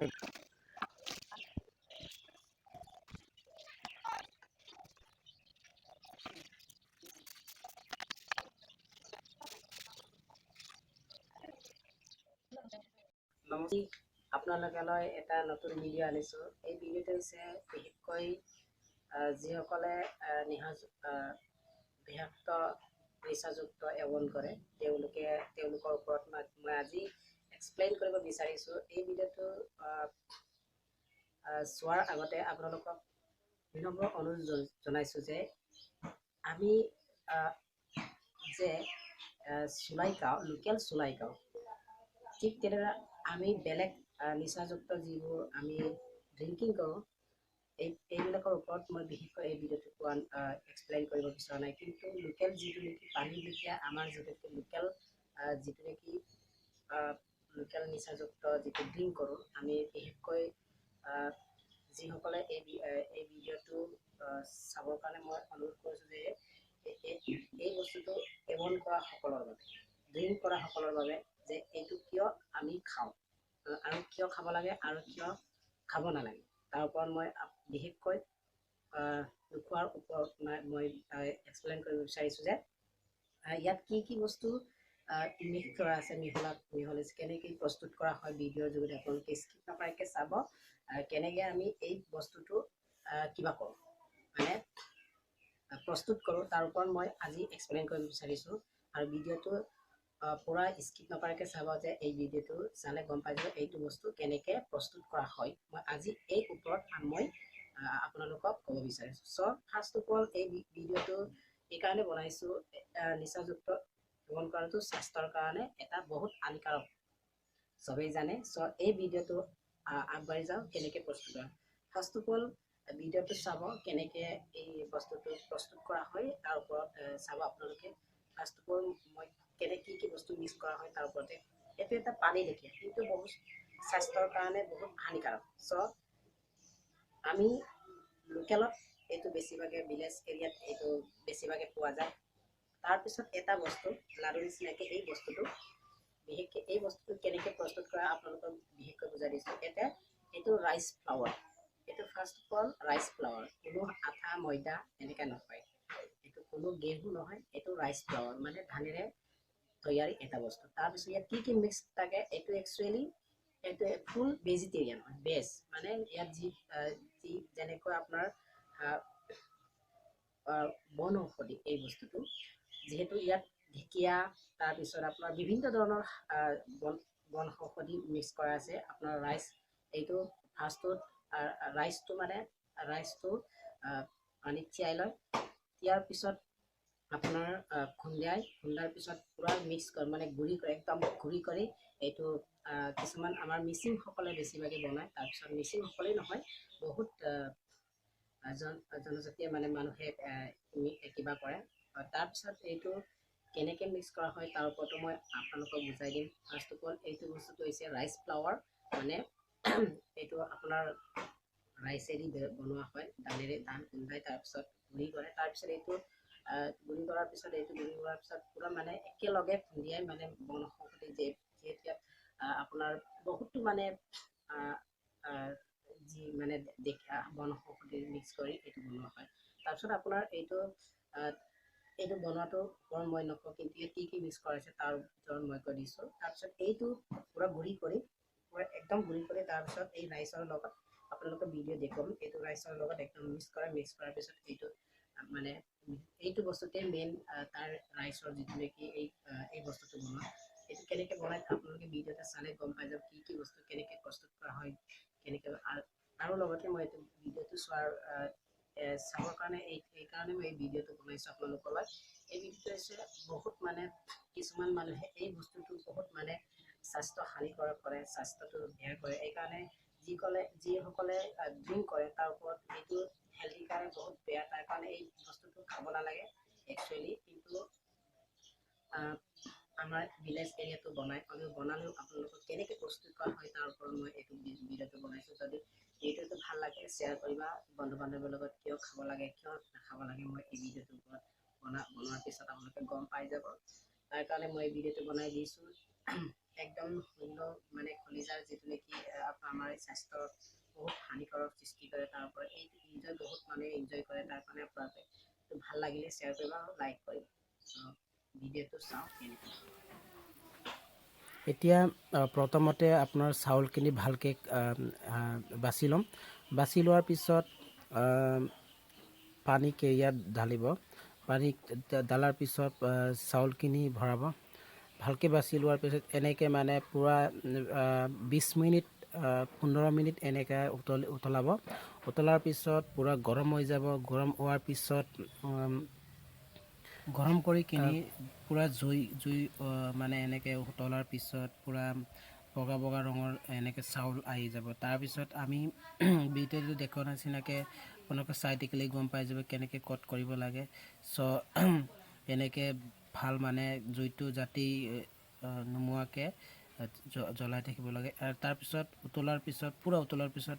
নমস্কাৰ, আপোনালোকলৈ এটা নতুন ভিডিঅ' আনিছোঁ। এই ভিডিঅ'টো হৈছে বিশেষকৈ যিসকলে নিশা বিষাক্ত নিচাযুক্ত সেৱন কৰে, তেওঁলোকৰ ওপৰত মই আজি এক্সপ্লেইন কৰিব বিচাৰিছোঁ। এই ভিডিঅ'টো চোৱাৰ আগতে আপোনালোকক বিনম্ৰ অনুৰোধ জনাইছোঁ যে আমি যে চুলাই খাওঁ, লোকেল চুলাই খাওঁ, ঠিক তেনেদৰে আমি বেলেগ নিচাযুক্ত যিবোৰ আমি ড্ৰিংকিং কৰোঁ, এইবিলাকৰ ওপৰত মই বিশেষকৈ এই ভিডিঅ'টো কোৱা এক্সপ্লেইন কৰিব বিচৰা নাই। কিন্তু লোকেল যিটো নেকি পানী লেখীয়া আমাৰ যিটো নেকি লোকেল যিটো নেকি লোকেল নিচাযুক্ত যিটো ড্ৰিংক কৰোঁ আমি, বিশেষকৈ যিসকলে এই ভিডিঅ'টো চাবৰ কাৰণে মই অনুৰোধ কৰিছোঁ যে এই বস্তুটো সেৱন কৰাসকলৰ বাবে, ড্ৰিংক কৰাসকলৰ বাবে যে এইটো কিয় আমি খাওঁ আৰু কিয় খাব লাগে আৰু কিয় খাব নালাগে, তাৰ ওপৰত মই বিশেষকৈ নোখোৱাৰ ওপৰত মই এক্সপ্লেইন কৰিব বিচাৰিছোঁ যে ইয়াত কি কি বস্তু মিক্স কৰা আছে, মিহলি কেনেকৈ প্ৰস্তুত কৰা হয়। ভিডিঅ'ৰ যোগেদি আপোনালোকে স্কিপ নকৰাকৈ চাব কেনেকৈ আমি এই বস্তুটো কিবা কৰোঁ, মানে প্ৰস্তুত কৰোঁ, তাৰ ওপৰত মই আজি এক্সপ্লেইন কৰিব বিচাৰিছোঁ। আৰু ভিডিঅ'টো পূৰা স্কিপ নকৰাকৈ চাব যে এই ভিডিঅ'টো চালে গম পাই যাব এইটো বস্তু কেনেকৈ প্ৰস্তুত কৰা হয়। মই আজি এই ওপৰত মই আপোনালোকক ক'ব বিচাৰিছোঁ। চ' ফাৰ্ষ্ট অফ অল এই ভিডিঅ'টো এইকাৰণে বনাইছোঁ, নিচাযুক্ত সেৱন কৰাটো স্বাস্থ্যৰ কাৰণে এটা বহুত হানিকাৰক, চবেই জানে। চ' এই ভিডিঅ'টো আগবাঢ়ি যাওঁ কেনেকৈ প্ৰস্তুত কৰা। ফাৰ্ষ্ট অফ অল ভিডিঅ'টো চাব কেনেকৈ এই বস্তুটো প্ৰস্তুত কৰা হয়, তাৰ ওপৰত চাব আপোনালোকে। ফাৰ্ষ্ট অফ অল মই কেনেকৈ কি কি বস্তু মিক্স কৰা হয় তাৰ ওপৰতে। এইটো এটা পানী লেখীয়া, কিন্তু বহুত স্বাস্থ্যৰ কাৰণে বহুত হানিকাৰক। চ' আমি লোকেলত এইটো বেছিভাগে ভিলেজ এৰিয়াত এইটো বেছিভাগে পোৱা যায়। তাৰপিছত এটা বস্তু লাড়ু নিচিনাকৈ এই বস্তুটো, বিশেষকৈ এই বস্তুটো কেনেকৈ প্ৰস্তুত কৰা আপোনালোকক বিশেষকৈ বুজাই দিছোঁ। এতিয়া এইটো ৰাইচ ফ্লাৱাৰ, এইটো first of all rice flour, কোনো আঠা ময়দা এনেকৈ নহয়, এইটো কোনো গেহু নহয়, এইটো ৰাইচ ফ্লাৱাৰ মানে ধানেৰে তৈয়াৰী এটা বস্তু। তাৰপিছত ইয়াত কি কি মিক্স থাকে, এইটো একচুৱেলি এইটো ফুল ভেজিটেৰিয়ান হয়, ভেজ মানে ইয়াত যি যি যেনেকৈ আপোনাৰ বন ঔষধি এই বস্তুটো, যিহেতু ইয়াত ঢেকীয়া, তাৰপিছত আপোনাৰ বিভিন্ন ধৰণৰ বন ঔষধি মিক্স কৰা আছে। আপোনাৰ ৰাইচ, এইটো ফাৰ্ষ্টত ৰাইচটো মানে ৰাইচটো পানীত তিয়াই লয়, তিয়াৰ পিছত আপোনাৰ খুন্দিয়াই, খুন্দাৰ পিছত পূৰা মিক্স কৰে, মানে গুড়ি কৰে, একদম গুড়ি কৰি এইটো কিছুমান আমাৰ মিচিংসকলে বেছিভাগে বনায়। তাৰপিছত মিচিংসকলেই নহয়, বহুত জনজাতীয় মানে মানুহে কিবা কৰে। তাৰপিছত এইটো কেনেকৈ মিক্স কৰা হয় তাৰ ওপৰতো মই আপোনালোকক বুজাই দিম। ফাৰ্ষ্ট অফ অল এইটো বস্তুটো হৈছে ৰাইচ ফ্লাৱাৰ, মানে এইটো আপোনাৰ ৰাইচেদি বনোৱা হয়, দালিৰে ধান খুন্দাই তাৰপিছত গুড়ি কৰে। তাৰপিছত এইটো গুড়ি কৰাৰ পিছত, এইটো গুড়ি কৰাৰ পিছত পূৰা মানে একেলগে খুন্দিয়াই মানে বনৌষধি, যিহেতু ইয়াত আপোনাৰ বহুতো মানে যি মানে দেখা বনৌষধি মিক্স কৰি এইটো বনোৱা হয়। তাৰপিছত আপোনাৰ এইটো এইটো বনোৱাটো ওপৰত মই নকওঁ, কিন্তু ইয়াত কি কি মিক্স কৰা হৈছে তাৰ ভিতৰত মই কৈ দিছোঁ। তাৰপিছত এইটো পূৰা গুড়ি কৰি, পূৰা একদম গুড়ি কৰি তাৰপিছত এই ৰাইচৰ লগত আপোনালোকে ভিডিঅ' দেখুৱাম, এইটো ৰাইচৰ লগত একদম মিক্স কৰে। মিক্স কৰাৰ পিছত এইটো মানে এইটো বস্তুতে মেইন তাৰ ৰাইচৰ যিটো নেকি এই বস্তুটো বনোৱা, এইটো কেনেকৈ বনায় আপোনালোকে ভিডিঅ' এটা চালে গম পাই যাব কি কি বস্তু কেনেকৈ প্ৰস্তুত কৰা হয় কেনেকৈ। আৰু লগতে মই এইটো ভিডিঅ'টো চাবৰ কাৰণে এইকাৰণে মই এই ভিডিঅ'টো বনাইছোঁ আপোনালোকলৈ। এই ভিডিঅ'টো হৈছে বহুত মানে কিছুমান মানুহে এই বস্তুটো বহুত মানে স্বাস্থ্য হানিকাৰক কৰে, স্বাস্থ্যটো বেয়া কৰে। এইকাৰণে যিসকলে ড্ৰিংক কৰে তাৰ ওপৰত এইটো হেল্থৰ কাৰণে বহুত বেয়া, তাৰ কাৰণে এই বস্তুটো খাব নালাগে একচুৱেলি। কিন্তু আমাৰ ভিলেজ এৰিয়াটো বনায়, হ'লেও বনালেও আপোনালোকক কেনেকৈ প্ৰস্তুত কৰা হয় তাৰ ওপৰত মই এইটো ভিডিঅ'টো বনাইছোঁ। যদি ভিডিঅ'টো ভাল লাগে শ্বেয়াৰ কৰিবা বন্ধু বান্ধৱীৰ লগত, কিয় খাব লাগে কিয় নাখাব লাগে মই এই ভিডিঅ'টোৰ ওপৰত বনোৱাৰ পিছত আপোনালোকে গম পাই যাব। তাৰ কাৰণে মই এই ভিডিঅ'টো বনাই দিছোঁ। একদম শূন্য মানে কলিজাৰ যিটো নেকি আমাৰ স্বাস্থ্যৰ বহুত হানিকাৰক সৃষ্টি কৰে। তাৰ পৰা এই এনজয় বহুত মানুহে এনজয় কৰে, তাৰ কাৰণে আপোনালোকে ভাল লাগিলে শ্বেয়াৰ কৰিব আৰু লাইক কৰিব। চ' ভিডিঅ'টো চাওঁ কেনেকৈ। এতিয়া প্ৰথমতে আপোনাৰ চাউলখিনি ভালকৈ বাছি ল'ম। বাছি লোৱাৰ পিছত পানী কেৰিয়াত ঢালিব। পানী ঢালাৰ পিছত চাউলখিনি ভৰাব। ভালকৈ বাছি লোৱাৰ পিছত এনেকৈ মানে পূৰা 20 মিনিট, 15 মিনিট এনেকৈ উতলাব। উতলাৰ পিছত পূৰা গৰম হৈ যাব। গৰম হোৱাৰ পিছত গৰম কৰি কিনি পূৰা জুই জুই মানে এনেকৈ উতলাৰ পিছত পূৰা বগা বগা ৰঙৰ এনেকৈ চাউল আহি যাব। তাৰপিছত আমি ভিডিঅ'টো দেখুওৱা নিচিনাকৈ আপোনালোকে চাই থাকিলেই গম পাই যাব কেনেকৈ ক'ত কৰিব লাগে। চ' এনেকৈ ভাল মানে জুইটো যাতে নুমোৱাকৈ জ্বলাই থাকিব লাগে। আৰু তাৰপিছত উতলাৰ পিছত, পূৰা উতলাৰ পিছত,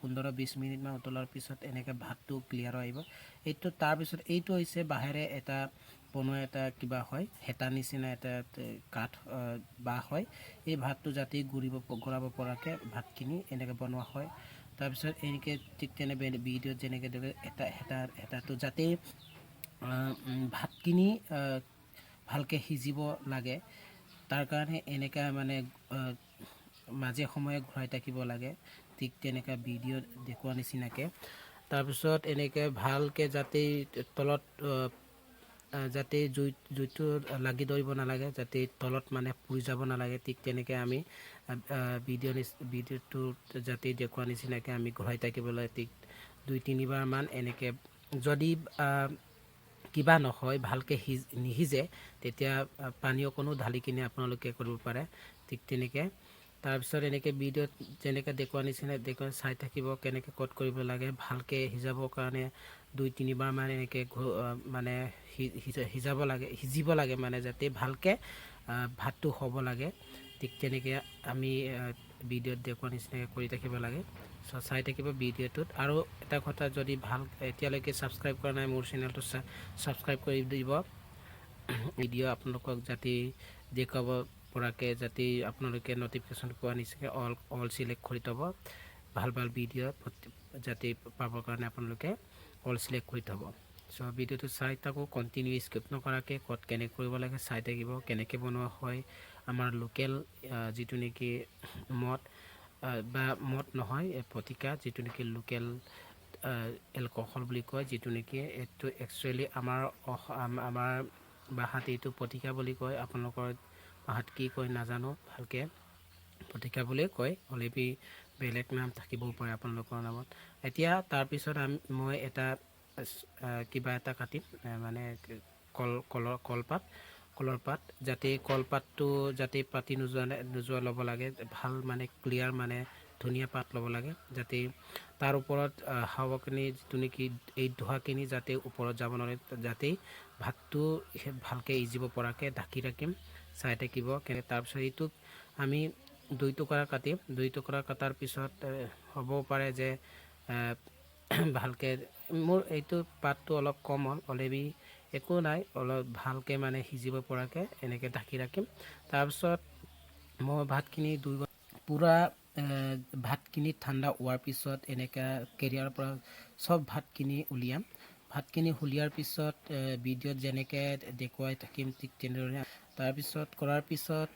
15-20 মিনিটমান উতলাৰ পিছত এনেকৈ ভাতটো ক্লিয়াৰ আহিব এইটো। তাৰপিছত এইটো হৈছে বাঁহেৰে এটা বনোৱা এটা কিবা হয়, হেতা নিচিনা এটা কাঠ বাঁহ হয়। এই ভাতটো যাতে ঘূৰাব পৰাকৈ ভাতখিনি এনেকৈ বনোৱা হয়। তাৰপিছত এনেকৈ ঠিক তেনে ভিডিঅ'ত যেনেকৈ এটা হেতাটো যাতে ভাতখিনি ভালকৈ সিজিব লাগে, তাৰ কাৰণে এনেকুৱা মানে মাজে সময়ে ঘূৰাই থাকিব লাগে, ঠিক তেনেকুৱা ভিডিঅ'ত দেখুওৱা নিচিনাকৈ। তাৰপিছত এনেকৈ ভালকৈ যাতে তলত যাতে জুইটো লাগি ধৰিব নালাগে, যাতে তলত মানে পুৰি যাব নালাগে, ঠিক তেনেকৈ আমি ভিডিঅ'টোত যাতে দেখুওৱা নিচিনাকৈ আমি ঘূৰাই থাকিব লাগে, ঠিক দুই তিনিবাৰমান এনেকৈ। যদি কিবা নহয়, ভালকৈ নিসিজে, তেতিয়া পানী অকণো ঢালি কিনে আপোনালোকে কৰিব পাৰে, ঠিক তেনেকৈ। তাৰপিছত এনেকৈ ভিডিঅ'ত যেনেকৈ দেখুওৱা নিচিনা দেখুৱাই চাই থাকিব কেনেকৈ ক'ত কৰিব লাগে। ভালকৈ সিজাবৰ কাৰণে দুই তিনিবাৰমান এনেকৈ মানে সিজাব লাগে, সিজিব লাগে, মানে যাতে ভালকৈ ভাতটো হ'ব লাগে, ঠিক তেনেকৈ আমি ভিডিঅ'ত দেখুওৱা নিচিনাকৈ কৰি থাকিব লাগে। চ' চাই থাকিব ভিডিঅ'টোত। আৰু এটা কথা, যদি ভাল এতিয়ালৈকে ছাবস্ক্ৰাইব কৰা নাই মোৰ চেনেলটো, ছাবস্ক্ৰাইব কৰি দিব। ভিডিঅ' আপোনালোকক যাতে দেখুৱাব পৰাকৈ, যাতে আপোনালোকে ন'টিফিকেশ্যন পোৱা নিচিনাকৈ অল অল চিলেক্ট কৰি থ'ব। ভাল ভাল ভিডিঅ' যাতে পাবৰ কাৰণে আপোনালোকে অল চিলেক্ট কৰি থ'ব। চ' ভিডিঅ'টো চাই থাকোঁ কণ্টিনিউ, স্কিপ নকৰাকৈ। ক'ত কেনেকৈ কৰিব লাগে চাই থাকিব, কেনেকৈ বনোৱা হয় আমাৰ লোকেল যিটো নেকি মদ বা মদ নহয়, ফটিকা, যিটো নেকি লোকেল এলকহল বুলি কয়, যিটো নেকি এইটো একচুৱেলি আমাৰ ভাষাত এইটো ফটিকা বুলি কয়। আপোনালোকৰ ভাষাত কি কয় নাজানো ভালকৈ। ফটিকা বুলিয়ে কয়, হ'লে বি বেলেগ নাম থাকিবও পাৰে আপোনালোকৰ নামত। এতিয়া তাৰপিছত মই এটা কিবা এটা কাটিম, মানে কল কলৰ কলপাত, কলৰ পাত, যাতে কলপাতটো যাতে পাতি নোযোৱা নোযোৱা ল'ব লাগে। ভাল মানে ক্লিয়াৰ মানে ধুনীয়া পাত ল'ব লাগে, যাতে তাৰ ওপৰত হাৱাখিনি, যিটো নেকি এই ধোঁৱাখিনি যাতে ওপৰত যাব নোৱাৰে, যাতে ভাতটো ভালকৈ সিজিব পৰাকৈ ঢাকি ৰাখিম। চাই থাকিব কেনে। তাৰপিছত এইটোক আমি দুই টুকুৰা কাটিম। দুই টুকুৰা কটাৰ পিছত হ'ব পাৰে যে ভালকৈ মোৰ এইটো পাতটো অলপ কম হ'ল, হ'লে একো নাই। অলপ ভালকৈ মানে সিজিব পৰাকৈ এনেকৈ ঢাকি ৰাখিম। তাৰপিছত মই ভাতখিনি দুই পূৰা ভাতখিনি ঠাণ্ডা হোৱাৰ পিছত এনেকৈ কেৰিয়াৰৰ পৰা চব ভাতখিনি উলিয়াম। ভাতখিনি উলিয়াৰ পিছত ভিডিঅ'ত যেনেকৈ দেখুৱাই থাকিম, ঠিক তেনেদৰে। তাৰপিছত কৰাৰ পিছত,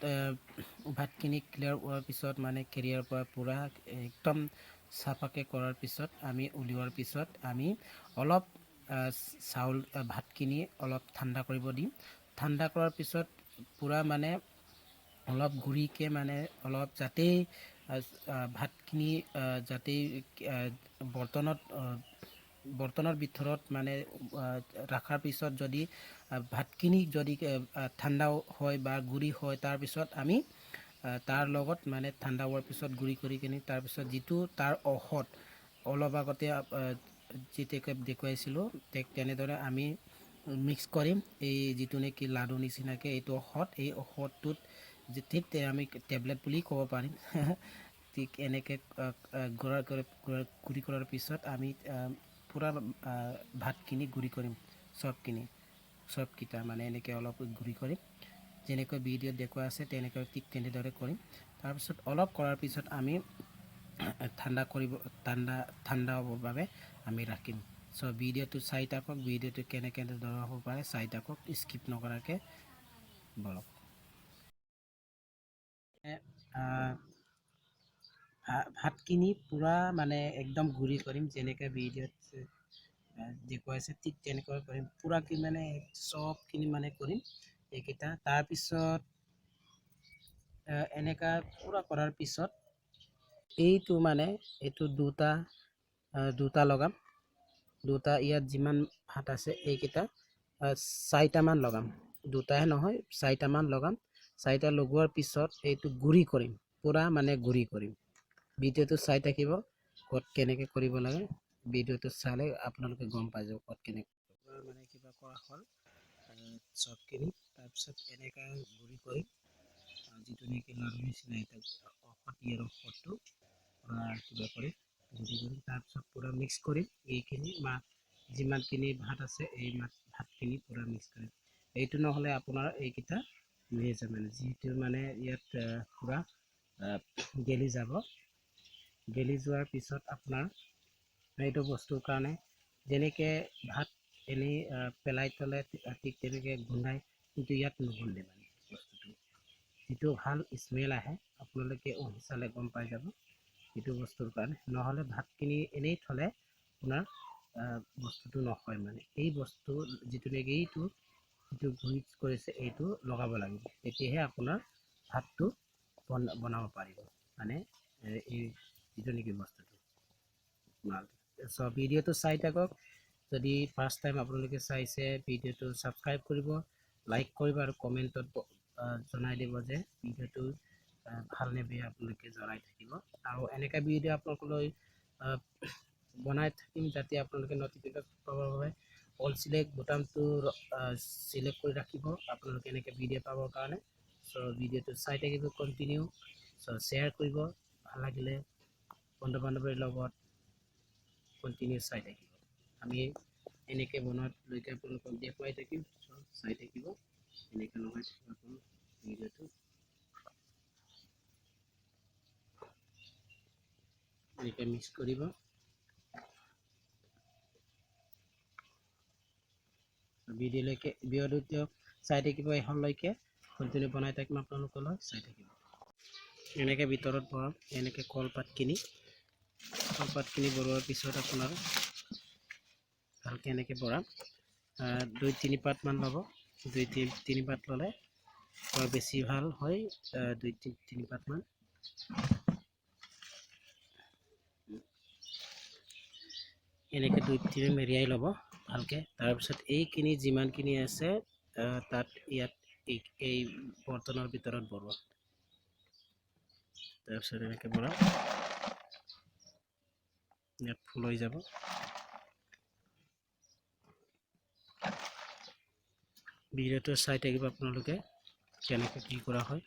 ভাতখিনি ক্লিয়াৰ হোৱাৰ পিছত, মানে কেৰিয়াৰৰ পৰা পূৰা একদম চাফাকৈ কৰাৰ পিছত, আমি উলিওৱাৰ পিছত আমি অলপ চাউল ভাতখিনি অলপ ঠাণ্ডা কৰিব দিম। ঠাণ্ডা কৰাৰ পিছত পূৰা মানে অলপ গুড়িকৈ মানে অলপ যাতে ভাতখিনি যাতে বৰ্তনৰ ভিতৰত মানে ৰখাৰ পিছত যদি ভাতখিনি যদি ঠাণ্ডা হয় বা গুড়ি হয়, তাৰপিছত আমি তাৰ লগত মানে ঠাণ্ডা হোৱাৰ পিছত গুড়ি কৰি কিনি তাৰপিছত যিটো তাৰ ঔষধ অলপ আগতে যেতিয়াকৈ দেখুৱাইছিলোঁ, ঠিক তেনেদৰে আমি মিক্স কৰিম। এই যিটো নেকি লাডু নিচিনাকৈ এইটো ঔষধ, এই ঔষধটোত যে ঠিক আমি টেবলেট বুলি ক'ব পাৰিম। ঠিক এনেকৈ গুড়ি কৰাৰ পিছত আমি পূৰা ভাতখিনি গুড়ি কৰিম, চবখিনি, চবকেইটা মানে এনেকৈ অলপ গুড়ি কৰিম। যেনেকৈ ভিডিঅ'ত দেখুওৱা আছে তেনেকৈ ঠিক তেনেদৰে কৰিম। তাৰপিছত অলপ কৰাৰ পিছত আমি ঠাণ্ডা কৰিব, ঠাণ্ডা ঠাণ্ডা হ'বৰ বাবে আমি ৰাখিম। চ' ভিডিঅ'টো চাই থাকক, ভিডিঅ'টো কেনেকৈ দৰে হ'ব পাৰে চাই থাকক, স্কিপ নকৰাকৈ বলক। ভাতখিনি পূৰা মানে একদম গুড়ি কৰিম, যেনেকৈ ভিডিঅ'ত দেখুৱাইছে ঠিক তেনেকৈ কৰিম। পূৰা কি মানে চবখিনি মানে কৰিম এইকেইটা। তাৰপিছত এনেকুৱা পূৰা কৰাৰ পিছত এইটো মানে এইটো দুটা দুটা লগাম, দুটা। ইয়াত যিমান ভাত আছে এইকেইটা চাৰিটামান লগাম, দুটাহে নহয়, চাৰিটামান লগাম। চাৰিটা লগোৱাৰ পিছত এইটো গুড়ি কৰিম, পূৰা মানে গুড়ি কৰিম। ভিডিঅ'টো চাই থাকিব, ক'ত কেনেকৈ কৰিব লাগে ভিডিঅ'টো চালে আপোনালোকে গম পাই যাব ক'ত কেনেকৈ মানে কিবা কৰা হ'ল চবখিনি। তাৰপিছত এনেকৈ গুড়ি কৰিম, যিটো নেকি লাড়ু নিচিনা এটা ঔষধ, ইয়াৰ ঔষধটো পূৰা কিবা কৰিম, গুড়ি কৰিম। তাৰপিছত পূৰা মিক্স কৰিম এইখিনি মা যিমানখিনি ভাত আছে এই ভাতখিনি পূৰা মিক্স কৰিম। এইটো নহ'লে আপোনাৰ এইকেইটা নিসিজে, মানে যিটো মানে ইয়াত পূৰা গেলি যাব। গেলি যোৱাৰ পিছত আপোনাৰ এইটো বস্তুৰ কাৰণে যেনেকৈ ভাত এনেই পেলাই থ'লে ঠিক তেনেকৈ গোন্ধায়, কিন্তু ইয়াত নুগোন্ধে। মানে বস্তুটো যিটো ভাল স্মেল আহে, আপোনালোকে উহি চালে গম পাই যাব এইটো বস্তুৰ কাৰণে। নহ'লে ভাতখিনি এনেই থ'লে আপোনাৰ বস্তুটো নহয়। মানে এই বস্তু যিটো নেকি এইটো যিটো গুড়ি কৰিছে এইটো লগাব লাগিব, তেতিয়াহে আপোনাৰ ভাতটো বনাব পাৰিব, মানে এই যিটো নেকি বস্তুটো। চ' ভিডিঅ'টো চাই থাকক। যদি ফাৰ্ষ্ট টাইম আপোনালোকে চাইছে, ভিডিঅ'টো ছাবস্ক্ৰাইব কৰিব, লাইক কৰিব আৰু কমেণ্টত জনাই দিব যে ভিডিঅ'টো ভাল নে বেয়া, আপোনালোকে জনাই থাকিব। আৰু এনেকুৱা ভিডিঅ' আপোনালোকলৈ বনাই থাকিম, যাতে আপোনালোকে নটিফিকেশ্যন পাবৰ বাবে অল চিলেক্ট বুটামটো চিলেক্ট কৰি ৰাখিব আপোনালোকে এনেকৈ ভিডিঅ' পাবৰ কাৰণে। চ' ভিডিঅ'টো চাই থাকিব কণ্টিনিউ। চ' শ্বেয়াৰ কৰিব, ভাল লাগিলে বন্ধু বান্ধৱীৰ লগত কণ্টিনিউ চাই থাকিব। আমি এনেকৈ বনোৱালৈকে আপোনালোকক দেখুৱাই থাকিম। চ' চাই থাকিব, এনেকৈ লগাই থাকিব আপোনালোক ভিডিঅ'টো। এনেকৈ মিক্স কৰিব। ভিডিঅ'লৈকে ভিডিঅ'টো চাই থাকিব এইখনলৈকে, কণ্টিনিউ বনাই থাকিম আপোনালোকলৈ, চাই থাকিব। এনেকৈ ভিতৰত ভৰাম এনেকৈ কলপাতখিনি। কলপাতখিনি ভৰোৱাৰ পিছত আপোনাৰ ভালকৈ এনেকৈ ভৰাম। 2-3 পাতমান ল'ব, 2 3 পাত ল'লে বেছি ভাল হয়, 2 3 পাতমান। এনেকৈ 2 3 মেৰিয়াই ল'ব ভালকৈ। তাৰপিছত এইখিনি যিমানখিনি আছে তাত ইয়াত এই বৰ্তনৰ ভিতৰত ভৰোৱা। তাৰপিছত এনেকৈ ভৰাম, ইয়াত ফুল হৈ যাব। ভিডিঅ'টো চাই থাকিব আপোনালোকে কেনেকৈ কি কৰা হয়।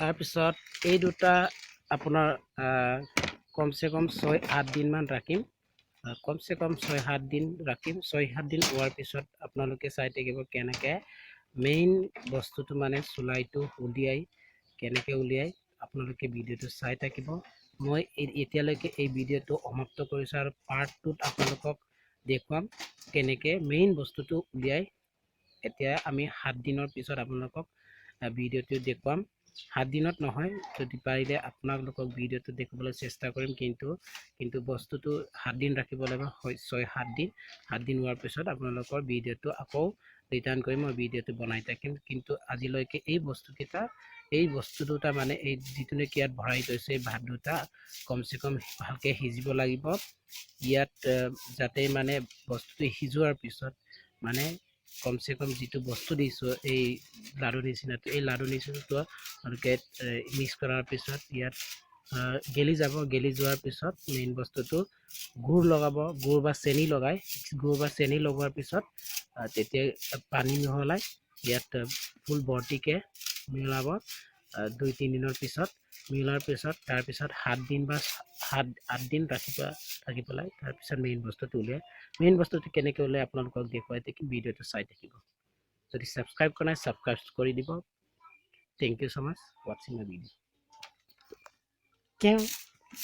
তাৰপিছত এই দুটা আপোনাৰ কমচে কম 6-8 দিনমান ৰাখিম, কমচে কম 6-7 দিন ৰাখিম। 6-7 দিন হোৱাৰ পিছত আপোনালোকে চাই থাকিব কেনেকৈ মেইন বস্তুটো মানে চুলাইটো উলিয়াই কেনেকৈ উলিয়াই, আপোনালোকে ভিডিঅ'টো চাই থাকিব। মই এতিয়ালৈকে এই ভিডিঅ'টো সমাপ্ত কৰিছোঁ আৰু পাৰ্ট টুত আপোনালোকক দেখুৱাম কেনেকৈ মেইন বস্তুটো উলিয়াই। এতিয়া আমি 7 দিনৰ পিছত আপোনালোকক ভিডিঅ'টো দেখুৱাম। 7 দিনত নহয়, যদি পাৰিলে আপোনালোকক ভিডিঅ'টো দেখুৱাবলৈ চেষ্টা কৰিম, কিন্তু বস্তুটো 7 দিন ৰাখিব লাগিব, 6-7 দিন। 7 দিন হোৱাৰ পিছত আপোনালোকৰ ভিডিঅ'টো আকৌ ৰিটাৰ্ণ কৰি মই ভিডিঅ'টো বনাই থাকিম। কিন্তু আজিলৈকে এই বস্তুকেইটা, এই বস্তু দুটা, মানে এই যিটো নেকি ইয়াত ভৰাই থৈছে, এই ভাত দুটা কমচে কম ভালকৈ সিজিব লাগিব ইয়াত, যাতে মানে বস্তুটো সিজোৱাৰ পিছত মানে কমচে কম যিটো বস্তু দিছোঁ, এই লাড়ু নিচিনাটো, এই লাড়ু নিচিনাটো আপোনালোকে মিক্স কৰাৰ পিছত ইয়াত গেলি যাব। গেলি যোৱাৰ পিছত মেইন বস্তুটো গুড় লগাব, গুড় বা চেনি লগাই, গুড় বা চেনি লগোৱাৰ পিছত তেতিয়া পানী মিহলাই ইয়াত ফুল ভৰ্তিকৈ মিহলাব। 2-3 দিনৰ পিছত মিহলোৱাৰ পিছত, তাৰপিছত 7 দিন বা 7-8 দিন ৰাতিপুৱা থাকি পেলাই তাৰপিছত মেইন বস্তুটো উলিয়াই। মেইন বস্তুটো কেনেকৈ উলিয়াই আপোনালোকক দেখুৱাই থাকিম। ভিডিঅ'টো চাই থাকিব। যদি ছাবস্ক্ৰাইব কৰা নাই, ছাবস্ক্ৰাইব কৰি দিব। Thank you so much watching my video.